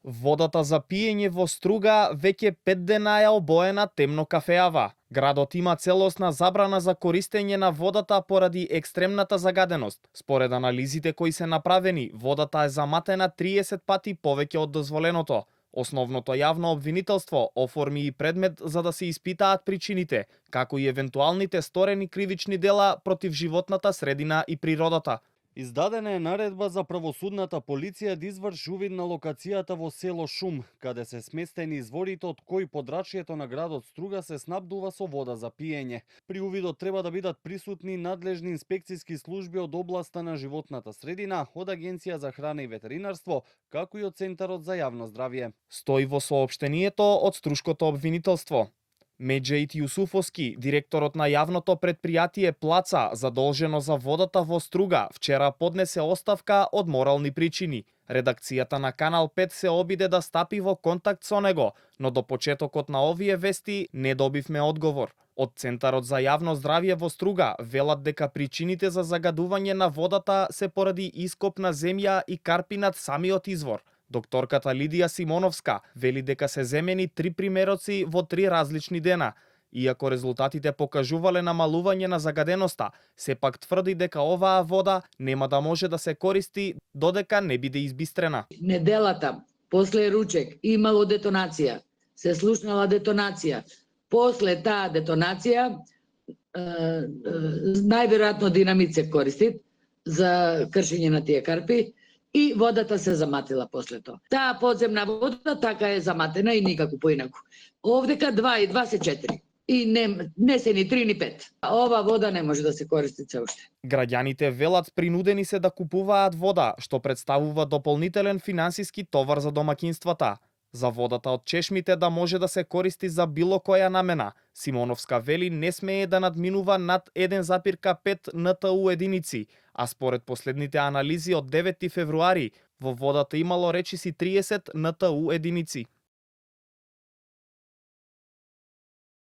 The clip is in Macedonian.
Водата за пиење во Струга веќе 5 дена е обоена темно кафеава. Градот има целосна забрана за користење на водата поради екстремната загаденост. Според анализите кои се направени, водата е заматена 30 пати повеќе од дозволеното. Основното јавно обвинителство оформи и предмет за да се испитаат причините, како и евентуалните сторени кривични дела против животната средина и природата. Издадена е наредба за правосудната полиција да изврши увид на локацијата во село Шум, каде се сместени изворите од кои подрачјето на градот Струга се снабдува со вода за пиење. При увидот треба да бидат присутни надлежни инспекциски служби од областа на животната средина, од Агенција за храна и ветеринарство, како и од Центарот за јавно здравје. Стои во соопштението од Струшкото обвинителство. Меджаит Јусуфовски, директорот на јавното предпријатие Плаца, задолжено за водата во Струга, вчера поднесе оставка од морални причини. Редакцијата на Канал 5 се обиде да стапи во контакт со него, но до почетокот на овие вести не добивме одговор. Од Центарот за јавно здравје во Струга велат дека причините за загадување на водата се поради ископ на земја и карпи над самиот извор. Докторката Лидија Симоновска вели дека се земени 3 примероци во 3 различни дена. Иако резултатите покажувале намалување на загаденоста, сепак тврди дека оваа вода нема да може да се користи додека не биде избистрена. Неделата, после ручек, имало детонација. Се слушнала детонација. После таа детонација, најверојатно динамит се користи за кршење на тие карпи, и водата се заматила после тоа. Таа подземна вода така е заматена и никако поинаку. Овдека 2 и 2 се 4. И не се ни 3 ни 5. Ова вода не може да се користи се уште. Граѓаните велат принудени се да купуваат вода, што представува дополнителен финансиски товар за домаќинствата. За водата од чешмите да може да се користи за било која намена. Симоновска вели не смее да надминува над 1,5 НТУ единици, а според последните анализи од 9 февруари, во водата имало речиси 30 НТУ единици.